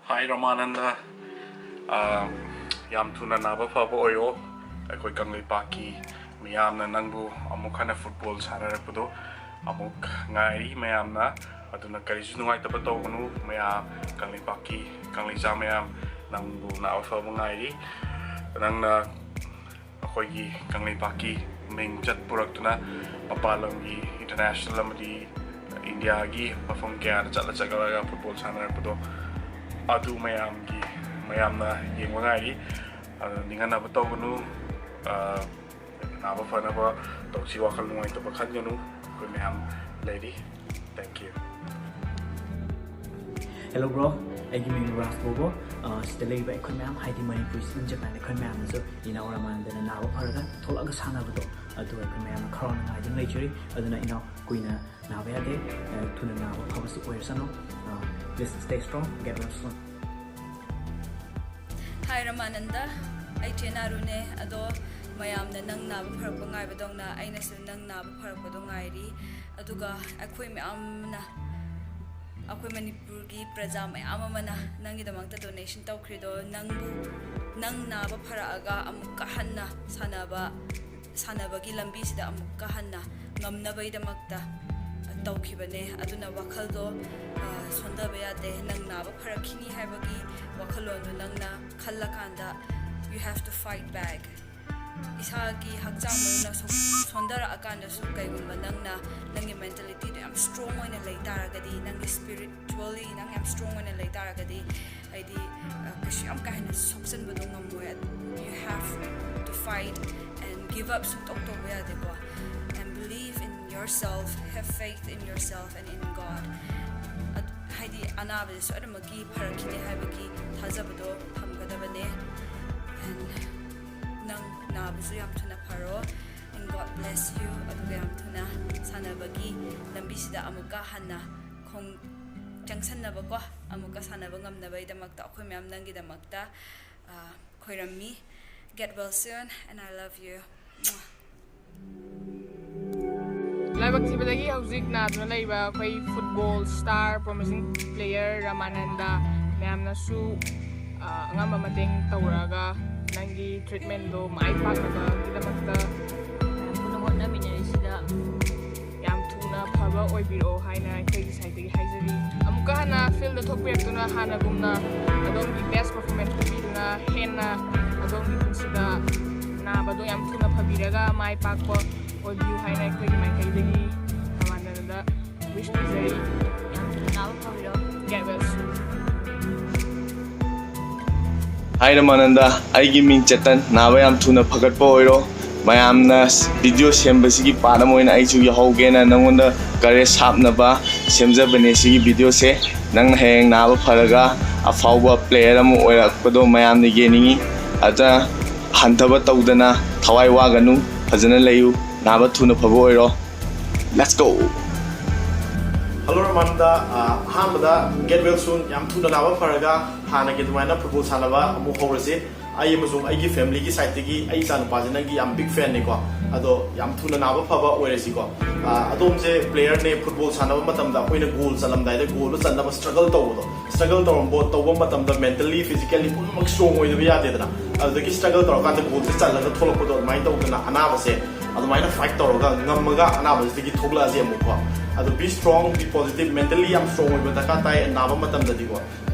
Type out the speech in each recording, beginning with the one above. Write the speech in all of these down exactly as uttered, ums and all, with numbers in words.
Hi Ramananda. ꯑꯥ, ꯌꯥꯝ ꯊꯨꯅ ꯅꯥꯕ ꯐꯕ ꯑꯣꯏꯌꯣ꯫ ꯑꯩꯈꯣꯏ ꯀꯪꯂꯩꯄꯥꯛꯀꯤ ꯃꯤꯌꯥꯝꯅ ꯅꯪꯕꯨ ꯑꯃꯨꯛ ꯍꯟꯅ ꯐꯨꯠꯕꯣꯜ ꯁꯥꯟꯅꯔꯛꯄꯗꯣ ꯑꯃꯨꯛ ꯉꯥꯏꯔꯤ ꯃꯌꯥꯝꯅ꯫ ꯑꯗꯨꯅ ꯀꯔꯤꯁꯨ ꯅꯨꯡꯉꯥꯏꯇꯕ ꯇꯧꯒꯅꯨ꯫ ꯃꯌꯥꯝ, ꯀꯪꯂꯩꯄꯥꯛꯀꯤ ꯀꯪꯂꯩꯆꯥ ꯃꯌꯥꯝ ꯅꯪꯕꯨ ꯅꯥꯕ ꯐꯕ ꯉꯥꯏꯔꯤ꯫ ꯅꯪꯅ ꯑꯩꯈꯣꯏꯒꯤ ꯀꯪꯂꯩꯄꯥꯛꯀꯤ ꯃꯤꯡ ꯆꯠ ꯄꯨꯔꯛꯇꯨꯅ ꯃꯄꯥꯟ ꯂꯝꯒꯤ international ꯑꯃꯗꯤ ꯏꯟꯗꯤꯌꯥꯒꯤ ꯃꯐꯝ ꯀꯌꯥꯗ ꯆꯠꯂ ꯆꯠꯂꯒ ꯐꯨꯠꯕꯣꯜ ꯁꯥꯟꯅꯔꯛꯄꯗꯣ, ꯑꯗꯨ ꯃꯌꯥꯝꯒꯤ, ꯃꯌꯥꯝꯅ ꯌꯦꯡꯕ ꯉꯥꯏꯔꯤ꯫ ꯑꯗꯨ ꯅꯤꯡꯍꯟꯅꯕ ꯇꯧꯒꯅꯨ꯫ ꯑ, ꯅꯥꯕ ꯐꯅꯕ ꯇꯧꯁꯤ, ꯋꯥꯈꯜ ꯅꯨꯡꯉꯥꯏꯇꯕ ꯈꯟꯒꯅꯨ꯫ ꯑꯩꯈꯣꯏ ꯃꯌꯥꯝ ꯂꯩꯔꯤ꯫ Thank you. Hello bro, ꯑꯩꯒꯤ ꯃꯤꯡ ꯔꯥꯖ ꯀꯧꯕ꯫ ꯑ, ꯁꯤꯗ ꯂꯩꯔꯤꯕ ꯑꯩꯈꯣꯏ ꯃꯌꯥꯝ, ꯍꯥꯏꯗꯤ Manipuri's in Japan, ꯑꯩꯈꯣꯏ ꯃꯌꯥꯝꯅꯁꯨ ꯏꯅꯥꯎ ꯔꯥꯃꯥꯅꯟꯗꯅ ꯅꯥꯕ ꯐꯔꯒ ꯊꯣꯛꯂꯛꯑꯒ ꯁꯥꯟꯅꯕꯗꯣ, ꯑꯗꯨ ꯑꯩꯈꯣꯏ ꯃꯌꯥꯝꯅ ꯈꯧꯔꯥꯡꯅ ꯉꯥꯏꯗꯨꯅ ꯂꯩꯖꯔꯤ꯫ ꯑꯗꯨꯅ ꯏꯅꯥꯎ, ꯀꯨꯏꯅ ꯅꯥꯕ ꯌꯥꯗꯦ꯫ ꯑ, ꯊꯨꯅ ꯅꯥꯕ ꯐꯕꯁꯨ ꯑꯣꯏꯔꯁꯅꯨ꯫ ꯑ, please stay strong, get well soon. Hi ꯔꯃꯥꯅꯟꯗ, ꯑꯩ ꯆꯦ ꯅꯥꯔꯨꯅꯦ꯫ ꯑꯗꯣ ꯃꯌꯥꯝꯅ ꯅꯪ ꯅꯥꯕ ꯐꯔꯛꯄ ꯉꯥꯏꯕꯗꯧꯅ ꯑꯩꯅꯁꯨ ꯅꯪ ꯅꯥꯕ ꯐꯔꯛꯄꯗꯣ ꯉꯥꯏꯔꯤ꯫ ꯑꯗꯨꯒ ꯑꯩꯈꯣꯏ ꯃꯌꯥꯝꯅ, ꯑꯩꯈꯣꯏ ꯃꯅꯤꯄꯨꯔꯒꯤ ꯄ꯭ꯔꯖꯥ ꯃꯌꯥꯝ ꯑꯃꯅ ꯅꯪꯒꯤꯗꯃꯛꯇ donation ꯇꯧꯈ꯭ꯔꯤꯗꯣ, ꯅꯪꯕꯨ, ꯅꯪ ꯅꯥꯕ ꯐꯔꯛꯑꯒ ꯑꯃꯨꯛꯀ ꯍꯟꯅ ꯁꯥꯟꯅꯕ, ꯁꯥꯟꯅꯕꯒꯤ ꯂꯝꯕꯤꯁꯤꯗ ꯑꯃꯨꯛꯀ ꯍꯟꯅ ꯉꯝꯅꯕꯒꯤꯗꯃꯛꯇ ꯇꯧꯈꯤꯕꯅꯦ꯫ ꯑꯗꯨꯅ ꯋꯥꯈꯜꯗꯣ, ꯑ, ꯁꯣꯟꯊꯕ ꯌꯥꯗꯦ꯫ ꯅꯪ ꯅꯥꯕ ꯐꯔꯛꯈꯤꯅꯤ ꯍꯥꯏꯕꯒꯤ ꯋꯥꯈꯜꯂꯣꯟꯗꯣ ꯅꯪꯅ ꯈꯜꯂꯀꯥꯟꯗ, you have to fight back꯫ ꯏꯁꯥꯒꯤ ꯍꯛꯆꯥꯡ ꯃꯅꯨꯡꯗ ꯁꯣꯛ-, ꯁꯣꯟꯊꯔꯛꯑꯀꯥꯟꯗꯁꯨ, ꯀꯩꯒꯨꯝꯕ ꯅꯪꯅ ꯅꯪꯒꯤ mentalityꯗꯣ ꯌꯥꯝ strong ꯑꯣꯏꯅ ꯂꯩ ꯇꯥꯔꯒꯗꯤ, ꯅꯪꯒꯤ spiritually ꯅꯪ ꯌꯥꯝ strong ꯑꯣꯏꯅ ꯂꯩ ꯇꯥꯔꯒꯗꯤ, ꯍꯥꯏꯗꯤ, ꯑ, ꯀꯩꯁꯨ ꯌꯥꯝ ꯀꯥ ꯍꯦꯟꯅ ꯁꯣꯛꯆꯟꯕꯗꯣ ꯉꯝꯃꯣꯏ꯫ You have to fight and give up ꯁꯨꯡꯇꯧ ꯇꯧꯕ ꯌꯥꯗꯦꯀꯣ꯫ And believe in yourself, have faith in yourself and in God꯫ ꯑꯗ-, ꯍꯥꯏꯗꯤ ꯑꯅꯥꯕꯁꯦ ꯁꯣꯏꯗꯅꯃꯛꯀꯤ ꯐꯔꯛꯈꯤꯅꯤ ꯍꯥꯏꯕꯒꯤ ꯊꯥꯖꯕꯗꯣ ꯊꯝꯒꯗꯕꯅꯦ꯫ And ꯅꯪ ꯅꯥꯕꯁꯨ ꯌꯥꯝ ꯊꯨꯅ ꯐꯔꯣ꯫ And God bless you꯫ ꯑꯗꯨꯒ ꯌꯥꯝ ꯊꯨꯅ ꯁꯥꯟꯅꯕꯒꯤ ꯂꯝꯕꯤꯁꯤꯗ ꯑꯃꯨꯛꯀ ꯍꯟꯅ ꯈꯣꯡ ꯆꯪꯁꯟꯅꯕꯀꯣ, ꯑꯃꯨꯛꯀ ꯁꯥꯟꯅꯕ ꯉꯝꯅꯕꯒꯤꯗꯃꯛꯇ ꯑꯩꯈꯣꯏ ꯃꯌꯥꯝ ꯅꯪꯒꯤꯗꯃꯛꯇ, ꯑ, ꯈꯣꯏꯔꯝꯃꯤ꯫ Get well soon and I love you꯫ ꯂꯥꯏꯕꯛ ꯊꯤꯕꯗꯒꯤ ꯍꯧꯖꯤꯛ ꯅꯥꯗꯨꯅ ꯂꯩꯕ ꯑꯩꯈꯣꯏ football star promising player ꯔꯃꯥꯅꯟꯗ ꯃꯌꯥꯝꯅꯁꯨ ꯑ, ꯑꯉꯝꯕ ꯃꯇꯦꯡ ꯇꯧꯔꯛꯑꯒ ꯅꯪꯒꯤ ꯇ꯭ꯔꯤꯠꯃꯦꯟꯗꯣ ꯃꯥꯏ ꯄꯥꯛꯅꯕꯒꯤꯗꯃꯛꯇ ꯃꯌꯥꯝ ꯄꯨꯟꯅ ꯍꯣꯠꯅꯃꯤꯟꯅꯔꯤꯁꯤꯗ ꯌꯥꯝ ꯊꯨꯅ ꯐꯕ ꯑꯣꯏꯕꯤꯔꯛꯑꯣ ꯍꯥꯏꯅ ꯑꯩꯈꯣꯏꯒꯤ ꯁꯥꯏꯠꯇꯒꯤ ꯍꯥꯏꯖꯔꯤ꯫ ꯑꯃꯨꯛꯀ ꯍꯟꯅ ꯐꯤꯜꯗ ꯊꯣꯛꯄꯤꯔꯛꯇꯨꯅ ꯍꯥꯟꯅꯒꯨꯝꯅ ꯑꯗꯣꯝꯒꯤ ꯕꯦꯁ ꯄꯔꯐꯣꯔꯃꯦꯟꯁ ꯄꯤꯕꯤꯗꯨꯅ ꯍꯦꯟꯅ ꯑꯗꯣꯝꯒꯤ ꯄꯨꯟꯁꯤꯗ ꯅꯥꯕꯗꯣ ꯌꯥꯝ ꯊꯨꯅ ꯐꯕꯤꯔꯒ ꯃꯥꯏ ꯄꯥꯛꯄ ꯑꯣꯏꯕꯤꯌꯨ ꯍꯥꯏꯅ ꯑꯩꯈꯣꯏꯒꯤ ꯃꯥꯏꯀꯩꯗꯒꯤ ꯃꯃꯥꯟꯅꯕꯗ ꯋꯤꯁ ꯄꯤꯖꯔꯤ꯫ ꯌꯥꯝ ꯊꯨꯅ ꯅꯥꯕ ꯐꯕꯤꯔꯣ꯫ Get well soon. ꯍꯥꯏ ꯔꯃꯥꯅꯟꯗ, ꯑꯩꯒꯤ ꯃꯤꯡ ꯆꯦꯇꯟ꯫ ꯅꯥꯕ ꯌꯥꯝ ꯊꯨꯅ ꯐꯒꯠꯄ ꯑꯣꯏꯔꯣ꯫ ꯃꯌꯥꯝꯅ ꯚꯤꯗꯤꯑꯣ ꯁꯦꯝꯕꯁꯤꯒꯤ ꯄꯥꯔꯠ ꯑꯃ ꯑꯣꯏꯅ ꯑꯩꯁꯨ ꯌꯥꯎꯍꯧꯒꯦꯅ ꯅꯪꯉꯣꯟꯗ ꯀꯔꯦꯖ ꯍꯥꯞꯅꯕ ꯁꯦꯝꯖꯕꯅꯦ ꯁꯤꯒꯤ ꯚꯤꯗꯤꯑꯣꯁꯦ꯫ ꯅꯪꯅ ꯍꯌꯦꯡ ꯅꯥꯕ ꯐꯔꯒ ꯑꯐꯥꯎꯕ ꯄ꯭ꯂꯦꯌꯔ ꯑꯃ ꯑꯣꯏꯔꯛꯄꯗꯣ ꯃꯌꯥꯝꯅ ꯌꯦꯡꯅꯤꯡꯉꯤ꯫ ꯑꯗ ꯍꯟꯊꯕ ꯇꯧꯗꯅ ꯊꯋꯥꯏ ꯋꯥꯒꯅꯨ, ꯐꯖꯅ ꯂꯩꯌꯨ, ꯅꯥꯕ ꯊꯨꯅ ꯐꯕ ꯑꯣꯏꯔꯣ꯫ Let's go! ꯍꯜꯂꯣ ꯔꯃꯥꯟꯗ꯫ ꯑ, ꯑꯍꯥꯟꯕꯗ ꯒꯦꯠ ꯋꯦꯜ ꯁꯨꯟ꯫ ꯌꯥꯝ ꯊꯨꯅ ꯅꯥꯕ ꯐꯔꯒ ꯍꯥꯟꯅꯒꯤ ꯑꯗꯨꯃꯥꯏꯅ ꯐꯨꯠꯕꯣꯜ ꯁꯥꯟꯅꯕ ꯑꯃꯨꯛ ꯍꯧꯔꯁꯤ꯫ ꯑꯩ ꯑꯃꯁꯨꯡ ꯑꯩꯒꯤ ꯐꯦꯃꯤꯂꯤꯒꯤ ꯁꯥꯏꯠꯇꯒꯤ ꯑꯩ ꯏꯆꯥꯅꯨꯄꯥꯁꯦ ꯅꯪꯒꯤ ꯌꯥꯝ ꯕꯤꯛ ꯐꯦꯟꯅꯤꯀꯣ꯫ ꯑꯗꯣ ꯌꯥꯝ ꯊꯨꯅ ꯅꯥꯕ ꯐꯕ ꯑꯣꯏꯔꯁꯤꯀꯣ꯫ ꯑ, ꯑꯗꯣꯝꯁꯦ ꯄ꯭ꯂꯦꯌꯔꯅꯦ, ꯐꯨꯠꯕꯣꯜ ꯁꯥꯟꯅꯕ ꯃꯇꯝꯗ ꯑꯩꯈꯣꯏꯅ ꯒꯣꯜ ꯆꯠꯂꯝꯗꯥꯏꯗ ꯒꯣꯜꯗꯣ ꯆꯟꯅꯕ ꯁ꯭ꯇ꯭ꯔꯒꯜ ꯇꯧꯕꯗꯣ, ꯁ꯭ꯇ꯭ꯔꯒꯜ ꯇꯧꯔꯝꯕ ꯇꯧꯕ ꯃꯇꯝꯗ ꯃꯦꯟꯇꯦꯜꯂꯤ ꯐꯤꯖꯤꯀꯦꯜꯂꯤ ꯄꯨꯝꯅꯃꯛ ꯁ꯭ꯇ꯭ꯔꯣꯡ ꯑꯣꯏꯗꯕ ꯌꯥꯗꯦꯗꯅ꯫ ꯑꯗꯨꯗꯒꯤ ꯁ꯭ꯇ꯭ꯔꯒꯜ ꯇꯧꯔꯀꯥꯟꯗ ꯒꯣꯜꯁꯦ ꯆꯜꯂꯒ ꯊꯣꯛꯂꯛꯄꯗꯣ ꯑꯗꯨꯃꯥꯏꯅ ꯇꯧꯗꯅ ꯑꯅꯥꯕꯁꯦ ꯑꯗꯨꯃꯥꯏꯅ ꯐꯥꯏꯠ ꯇꯧꯔꯒ ꯉꯝꯃꯒ ꯑꯅꯥꯕꯁꯤꯗꯒꯤ ꯊꯣꯛꯂꯛꯑꯁꯤ ꯑꯃꯨꯛꯀꯣ꯫ ꯑꯗꯣ B strong, B positive, mentally ꯌꯥꯝ ꯁ꯭ꯇ꯭ꯔꯣꯡ ꯑꯣꯏꯕ ꯗꯔꯀꯥꯔ ꯇꯥꯏ ꯅꯥꯕ ꯃꯇꯝꯗꯗꯤꯀꯣ꯫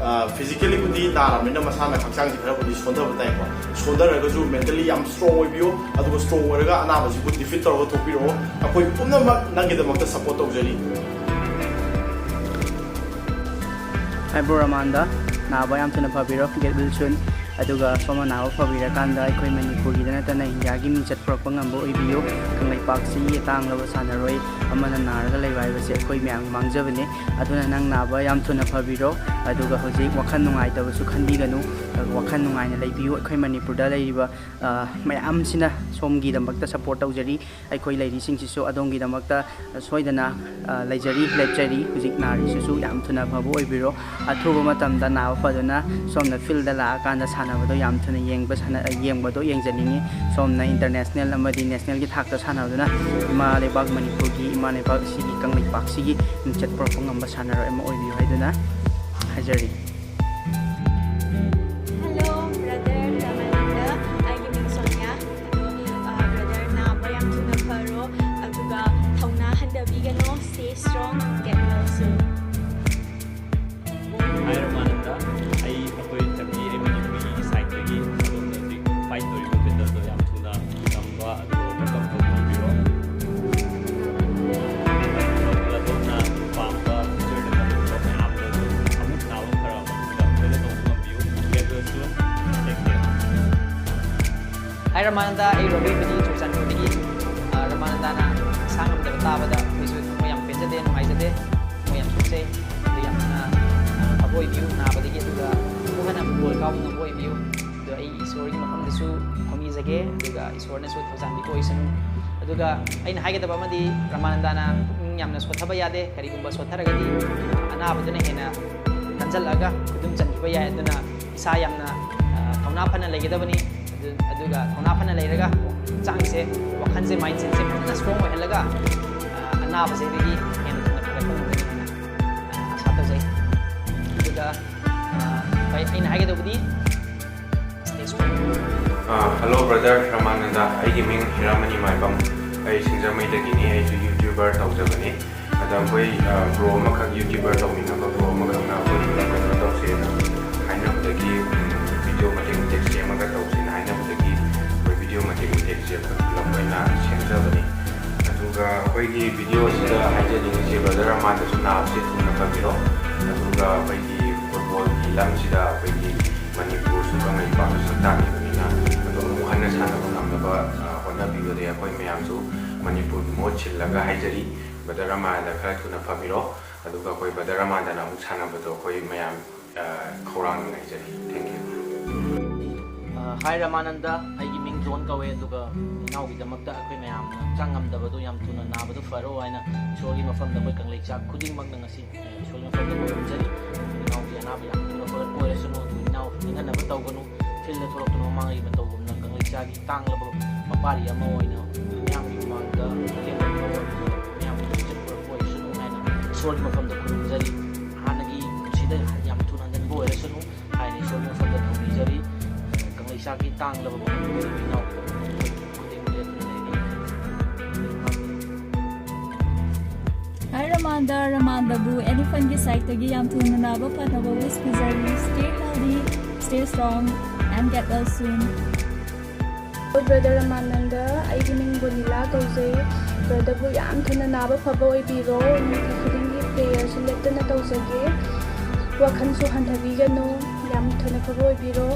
ꯐꯤꯖꯤꯀꯦꯜꯂꯤꯕꯨꯗꯤ ꯅꯥꯔꯕꯅꯤꯅ ꯃꯁꯥꯅ ꯍꯛꯆꯥꯡꯁꯦ ꯈꯔꯕꯨꯗꯤ ꯁꯣꯟꯊꯕ ꯇꯥꯏꯀꯣ꯫ ꯁꯣꯟꯊꯔꯒꯁꯨ ꯃꯦꯟꯇꯦꯜꯂꯤ ꯌꯥꯝ ꯁ꯭ꯇ꯭ꯔꯣꯡ ꯑꯣꯏꯕꯤꯌꯨ, ꯑꯗꯨꯒ ꯁ꯭ꯇ꯭ꯔꯣꯡ ꯑꯣꯏꯔꯒ ꯑꯅꯥꯕꯁꯤꯕꯨ ꯗꯤꯐꯤꯠ ꯇꯧꯔꯒ ꯊꯣꯛꯄꯤꯔꯛꯑꯣ꯫ ꯑꯩꯈꯣꯏ ꯄꯨꯝꯅꯃꯛ ꯅꯪꯒꯤꯗꯃꯛꯇ ꯁꯞꯄꯣꯔꯠ ꯇꯧꯖꯔꯤ꯫ ꯍꯥꯏ ꯕ꯭ꯔꯣ ꯔꯃꯥꯟꯗ, ꯅꯥꯕ ꯌꯥꯝ ꯊꯨꯅ ꯐꯕꯤꯔꯣ, ꯒꯦꯠ ꯋꯤꯜ ꯁꯨꯟ꯫ ꯑꯗꯨꯒ ꯁꯣꯝꯅ ꯅꯥꯕ ꯐꯕꯤꯔꯀꯥꯟꯗ ꯑꯩꯈꯣꯏ ꯃꯅꯤꯄꯨꯔꯒꯤꯗ ꯅꯠꯇꯅ ꯏꯟꯗꯤꯌꯥꯒꯤ ꯃꯤꯡꯆꯠ ꯄꯨꯔꯛꯄ ꯉꯝꯕ ꯑꯣꯏꯕꯤꯌꯨ꯫ ꯀꯪꯂꯩꯄꯥꯛꯁꯤꯒꯤ ꯇꯥꯡꯂꯕ ꯁꯥꯟꯅꯔꯣꯏ ꯑꯃꯅ ꯅꯥꯔꯒ ꯂꯩꯕ ꯍꯥꯏꯕꯁꯦ ꯑꯩꯈꯣꯏ ꯃꯌꯥꯝꯒꯤ ꯃꯥꯡꯖꯕꯅꯤ꯫ ꯑꯗꯨꯅ ꯅꯪ ꯅꯥꯕ ꯌꯥꯝ ꯊꯨꯅ ꯐꯕꯤꯔꯣ꯫ ꯑꯗꯨꯒ ꯍꯧꯖꯤꯛ ꯋꯥꯈꯜ ꯅꯨꯡꯉꯥꯏꯇꯕꯁꯨ ꯈꯟꯕꯤꯒꯅꯨ꯫ ꯋꯥꯈꯜ ꯅꯨꯡꯉꯥꯏꯅ ꯂꯩꯕꯤꯌꯨ꯫ ꯑꯩꯈꯣꯏ ꯃꯅꯤꯄꯨꯔꯗ ꯂꯩꯔꯤꯕ, ꯑ, ꯃꯌꯥꯝꯁꯤꯅ ꯁꯣꯝꯒꯤꯗꯃꯛꯇ ꯁꯞꯄꯣꯔꯠ ꯇꯧꯖꯔꯤ꯫ ꯑꯩꯈꯣꯏ ꯂꯩꯔꯤꯁꯤꯡꯁꯤꯁꯨ ꯑꯗꯣꯝꯒꯤꯗꯃꯛꯇ ꯁꯣꯏꯗꯅ, ꯑ, ꯂꯩꯖꯔꯤ, ꯂꯦꯞꯆꯔꯤ꯫ ꯍꯧꯖꯤꯛ ꯅꯥꯔꯤꯁꯤꯁꯨ ꯌꯥꯝ ꯊꯨꯅ ꯐꯕ ꯑꯣꯏꯕꯤꯔꯣ꯫ ꯑꯊꯨꯕ ꯃꯇꯝꯗ ꯅꯥꯕ ꯐꯗꯨꯅ ꯁꯣꯝꯅ ꯐꯤꯜꯗ ꯂꯥꯛꯑꯀꯥꯟꯗ ꯁꯥꯟꯅꯕꯗꯣ ꯌꯥꯝ ꯊꯨꯅ ꯌꯦꯡꯕ, ꯁꯥꯟꯅ-, ꯌꯦꯡꯕꯗꯣ ꯌꯦꯡꯖꯅꯤꯡꯉꯤ꯫ ꯁꯣꯝꯅ ꯏꯟꯇꯔꯅꯦꯁꯅꯦꯜ ꯑꯃꯗꯤ ꯅꯦꯁꯅꯦꯜꯒꯤ ꯊꯥꯛꯇ ꯁꯥꯟꯅꯗꯨꯅ ꯏꯃꯥ ꯂꯩꯕꯥꯛ ꯃꯅꯤꯄꯨꯔꯒꯤ, ꯏꯃꯥ ꯂꯩꯕꯥꯛ ꯑꯁꯤꯒꯤ, ꯀꯪꯂꯩꯄꯥꯛꯁꯤꯒꯤ ꯃꯤꯡꯆꯠ ꯄꯨꯔꯛꯄ ꯉꯝꯕ ꯁꯥꯟꯅꯔꯣꯏ ꯑꯃ ꯑꯣꯏꯕꯤꯌꯨ ꯍꯥꯏꯗꯨꯅ ꯍꯥꯏꯖꯔꯤ꯫ ꯔꯃꯥꯅꯟꯗ, ꯑꯩ ꯔꯣꯕꯤꯟꯕꯅꯤ, ꯆꯨꯔꯆꯥꯟꯄꯨꯔꯗꯒꯤ꯫ ꯑ, ꯔꯃꯥꯅꯟꯗꯅ ꯃꯁꯥ ꯉꯝꯗꯕ ꯇꯥꯕꯗ ꯑꯩꯈꯣꯏꯁꯨ ꯊꯃꯣꯏ ꯌꯥꯝ ꯄꯦꯟꯖꯗꯦ, ꯅꯨꯡꯉꯥꯏꯖꯗꯦ, ꯊꯃꯣꯏ ꯌꯥꯝ ꯁꯣꯛꯆꯩ꯫ ꯑꯗꯨ ꯌꯥꯝꯅ, ꯑ, ꯐꯕ ꯑꯣꯏꯕꯤꯌꯨ ꯅꯥꯕꯗꯒꯤ, ꯑꯗꯨꯒ ꯑꯃꯨꯛ ꯍꯟꯅ ꯐꯨꯠꯕꯣꯜ ꯀꯥꯎꯕ ꯉꯝꯕ ꯑꯣꯏꯕꯤꯌꯨ꯫ ꯑꯗꯣ ꯑꯩ ꯏꯁꯣꯔꯒꯤ ꯃꯐꯝꯗꯁꯨ ꯊꯧꯅꯤꯖꯒꯦ, ꯑꯗꯨꯒ ꯏꯁꯣꯔꯅꯁꯨ ꯊꯧꯖꯥꯟꯕꯤꯕ ꯑꯣꯏꯁꯅꯨ꯫ ꯑꯗꯨꯒ ꯑꯩꯅ ꯍꯥꯏꯒꯗꯕ ꯑꯃꯗꯤ, ꯔꯃꯥꯅꯟꯗꯅ ꯄꯨꯛꯅꯤꯡ ꯌꯥꯝꯅ ꯁꯣꯠꯊꯕ ꯌꯥꯗꯦ꯫ ꯀꯔꯤꯒꯨꯝꯕ ꯁꯣꯠꯊꯔꯒꯗꯤ, ꯑ, ꯑꯅꯥꯕꯗꯨꯅ ꯍꯦꯟꯅ ꯀꯟꯖꯜꯂꯛꯑꯒ ꯈꯨꯗꯨꯝ ꯆꯟꯈꯤꯕ ꯌꯥꯏ꯫ ꯑꯗꯨꯅ ꯏꯁꯥ ꯌꯥꯝꯅ, ꯑ, ꯊꯧꯅꯥ ꯐꯅ ꯂꯩꯒꯗꯕꯅꯤ꯫ ꯑꯗꯨ, ꯑꯗꯨꯒ ꯊꯧꯅꯥ ꯐꯅ ꯂꯩꯔꯒ ꯍꯛꯆꯥꯡꯁꯦ, ꯋꯥꯈꯜꯁꯦ, mindsetꯁꯦ ꯐꯖꯅ strong ꯑꯣꯏꯍꯜꯂꯒ, ꯑ, ꯑꯅꯥꯕꯁꯤꯗꯒꯤ ꯍꯦꯟꯅ ꯊꯨꯅ ꯐꯒꯠꯄ ꯉꯝꯒꯅꯤ ꯍꯥꯏꯅ, ꯑ, ꯑꯥꯁꯥ ꯇꯧꯖꯩ꯫ ꯑꯗꯨꯒ, ꯑ, ꯑꯩ-, ꯑꯩꯅ ꯍꯥꯏꯒꯗꯧꯕꯗꯤ, stay strong꯫ ꯑ, hello brother ꯔꯃꯥꯅꯟꯗ, ꯑꯩꯒꯤ ꯃꯤꯡ ꯍꯤꯔꯥꯃꯅꯤ ꯃꯥꯏꯕꯝ, ꯑꯩ ꯁꯤꯡꯖꯃꯩꯗꯒꯤꯅꯤ, ꯑꯩꯁꯨ YouTuber ꯇꯧꯖꯕꯅꯤ꯫ ꯑꯗ ꯑꯩꯈꯣꯏ, ꯑ, bro ꯑꯃꯈꯛ YouTuber ꯇꯧꯃꯤꯟꯅꯕ bro ꯑꯃꯈꯛꯅ ꯑꯩꯈꯣꯏ ꯀꯩꯅꯣ ꯇꯧꯁꯦꯅ ꯍꯥꯏꯅꯕꯗꯒꯤ, ꯎꯝ, video ꯃꯇꯦꯛ ꯃꯇꯦꯛ ꯁꯦꯝꯃꯒ ꯇꯧꯁꯦꯅ ꯍꯥꯏꯅꯕꯗꯒꯤ ꯑꯩꯈꯣꯏ video ꯃꯇꯦꯛ ꯃꯇꯦꯛꯁꯦ ꯑꯩꯈꯣꯏ ꯄꯨꯂꯞ ꯑꯣꯏꯅ ꯁꯦꯝꯖꯕꯅꯤ꯫ ꯑꯗꯨꯒ ꯑꯩꯈꯣꯏꯒꯤ video ꯑꯁꯤꯗ ꯍꯥꯏꯖꯅꯤꯡꯉꯤꯁꯦ, brother ꯔꯃꯥꯟꯗꯁꯨ ꯅꯥꯕꯁꯦ ꯊꯨꯅ ꯐꯕꯤꯔꯣ, ꯑꯗꯨꯒ ꯑꯩꯈꯣꯏꯒꯤ footballꯒꯤ ꯂꯝꯁꯤꯗ ꯑꯩꯈꯣꯏꯒꯤ ꯃꯅꯤꯄꯨꯔꯁꯨ ꯀꯪꯂꯩꯄꯥꯛꯁꯨ ꯁꯛ ꯇꯥꯛꯂꯤꯕꯅꯤꯅ, ꯑꯗꯨꯝ ꯑꯃꯨꯛ ꯍꯟꯅ ꯁꯥꯟꯅꯕ ꯉꯝꯅꯕ, ꯑ, ꯍꯣꯠꯅꯕꯤꯕꯗ ꯑꯩꯈꯣꯏ ꯃꯌꯥꯝꯁꯨ ꯃꯅꯤꯄꯨꯔꯒꯤ ꯃꯍꯨꯠ ꯁꯤꯜꯂꯒ ꯍꯥꯏꯖꯔꯤ꯫ Brother ꯔꯃꯥꯟꯗ ꯈꯔ ꯊꯨꯅ ꯐꯕꯤꯔꯣ, ꯑꯗꯨꯒ ꯑꯩꯈꯣꯏ brother ꯔꯃꯥꯟꯗꯅ ꯑꯃꯨꯛ ꯁꯥꯟꯅꯕꯗꯣ ꯑꯩꯈꯣꯏ ꯃꯌꯥꯝ, ꯑ, ꯈꯧꯔꯥꯡꯅ ꯉꯥꯏꯖꯔꯤ꯫ Thank you꯫ ꯑ, hi ꯔꯃꯥꯅꯟꯗ, ꯑꯩꯒꯤ ꯃꯤꯡ ꯖꯣꯟ ꯀꯧꯋꯦ, ꯑꯗꯨꯒ ꯏꯅꯥꯎꯒꯤꯗꯃꯛꯇ ꯑꯩꯈꯣꯏ ꯃꯌꯥꯝꯅ ꯍꯛꯆꯥꯡ ꯉꯝꯗꯕꯗꯣ ꯌꯥꯝ ꯊꯨꯅ ꯅꯥꯕꯗꯣ ꯐꯔꯣ ꯍꯥꯏꯅ ꯏꯁꯣꯔꯒꯤ ꯃꯐꯝꯗ ꯑꯩꯈꯣꯏ ꯀꯪꯂꯩꯆꯥꯛ ꯈꯨꯗꯤꯡꯃꯛꯅ ꯉꯁꯤ, ꯑ, ꯏꯁꯣꯔꯒꯤ ꯃꯐꯝꯗ ꯈꯨꯔꯨꯝꯖꯔꯤ꯫ ꯏꯅꯥꯎꯒꯤ ꯑꯅꯥꯕ ꯌꯥꯝ ꯊꯨꯅ ꯐꯒꯠꯄ ꯑꯣꯏꯔꯁꯅꯨ, ꯑꯗꯨ ꯏꯅꯥꯎ ꯅꯤꯡꯍꯟꯅꯕ ꯇꯧꯒꯅꯨ꯫ Fieldꯗ ꯊꯣꯛꯂꯛꯇꯨꯅ ꯃꯃꯥꯡꯉꯩ ꯃꯇꯧꯒꯨꯝꯅ ꯀꯪꯂꯩꯆꯥꯛꯀꯤ ꯇꯥꯡꯂꯕ ꯃꯄꯥꯔꯤ ꯑꯃ ꯑꯣꯏꯅ ꯃꯤꯌꯥꯝꯒꯤ ꯃꯃꯥꯡꯗ ꯂꯦꯡꯕ ꯐꯥꯎꯕ ꯃꯤꯌꯥꯝꯒꯤ ꯂꯝꯖꯦꯜ ꯄꯨꯔꯛꯄ ꯑꯣꯏꯔꯁꯅꯨ ꯍꯥꯏꯅ ꯏꯁꯣꯔꯒꯤ ꯃꯐꯝꯗ ꯈꯨꯔꯨꯝꯖꯔꯤ꯫ ꯍꯥꯟꯅꯒꯤ ꯄꯨꯟꯁꯤꯗ ꯌꯥꯝ ꯊꯨꯅ ꯍꯟꯖꯤꯟꯕ ꯑꯣꯏꯔꯁꯅꯨ ꯍꯥꯏꯅ ꯏꯁꯣꯔꯒꯤ ꯃꯐꯝꯗ ꯊꯧꯅꯤꯖꯔꯤ꯫ ꯀꯪꯂꯩꯆꯥꯛꯀꯤ ꯇꯥꯡꯂꯕ ꯃꯐꯝꯗꯨꯗ ꯏꯅꯥꯎ ꯈꯨꯗꯤꯡꯃꯛ ꯂꯦꯞꯇꯨꯅ ꯂꯩꯔꯤ꯫ Hi ꯔꯃꯥꯟꯗ, ꯔꯃꯥꯟꯗꯕꯨ Elephantꯀꯤ sideꯇꯒꯤ ꯌꯥꯝ ꯊꯨꯅ ꯅꯥꯕ ꯐꯅꯕ wish ꯄꯤꯖꯔꯤ꯫ Stay healthy, stay strong and get well soon. Hello brother ꯔꯃꯥꯅꯟꯗ, ꯑꯩꯒꯤ ꯃꯤꯡ ꯕꯣꯅꯤꯂꯥ ꯀꯧꯖꯩ꯫ Brotherꯕꯨ ꯌꯥꯝ ꯊꯨꯅ ꯅꯥꯕ ꯐꯕ ꯑꯣꯏꯕꯤꯔꯣ꯫ ꯅꯨꯡꯇꯤ ꯈꯨꯗꯤꯡꯒꯤ prayerꯁꯨ ꯂꯦꯞꯇꯅ ꯇꯧꯖꯒꯦ꯫ ꯋꯥꯈꯜꯁꯨ ꯍꯟꯊꯕꯤꯒꯅꯨ, ꯌꯥꯝ ꯊꯨꯅ ꯐꯕ ꯑꯣꯏꯕꯤꯔꯣ꯫